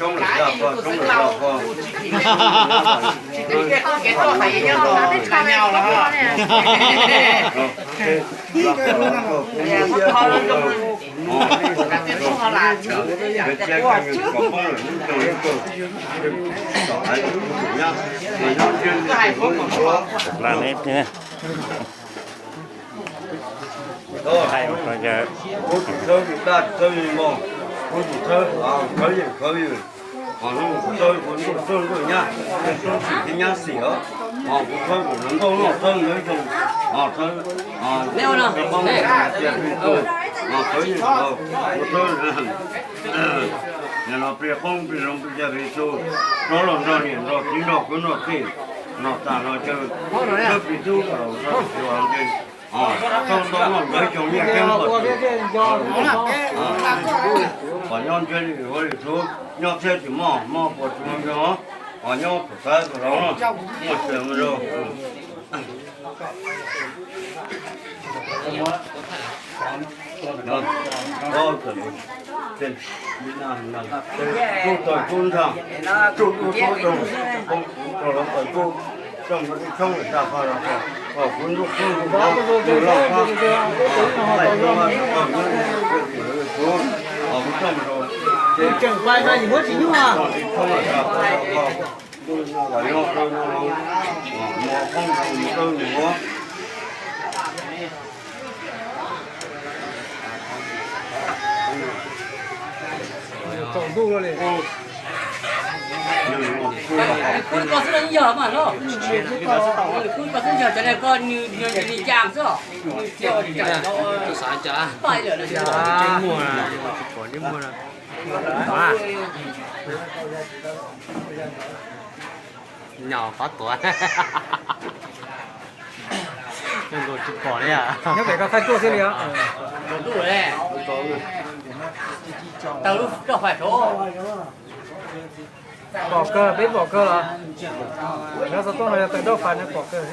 Kuv tus thawj, kuv tus thawj, kuv tus thawj, khawb yeej khawb yws, kuv thawj kuv ntuj txawj ntuj nyab, txawj txim thiab nyab xim os. Kuv thawj kuv tus ntuj noj thawj ntawd zoo, thawj, khawb yeej khawb, kuv thawj, nim no plig qoob plig loo plig yaj plig txhu, rov los nrog niam nrog txiv nrog kwv nrog tij, los tas los caw, thawj plig tub los thawj plig tub, txawj ntau noj ntawd xyoo nyiaj kheeb pom, pom nyob ntshe li ua li txhua, nyob thiab tsis mob, mob puas tsis mob nrog, pom nyob pom xav pom los, muaj xyoo zoo. Tsuj tawg tsuj nrag, tsuj tub tub rog, tsuj lov tawg tsuj, tsuj lub tshoob lawm tag paj los, kuv ntuj txawj ntuj nyab, kuv loj pab, kuv txawj ntuj nyab, kuv txawj ntuj nyab, kuv tseem pais no yus muab tsis nyuaj. Kuv koj xwb no yog mas no, kuv koj xwb yog cov ne koj nws yog li cas xwb, nws thiaj ua li cas. Pais lawm no. Nyom qhov tuav. Nkaus tsis pom li. Nyob pem ko thaij tuaj thiaj li os. Tau lub roj fais saud. Pom kawg, peb pom kawg los. Nyob xov tooj no yog tawm roj fais no pom kawg.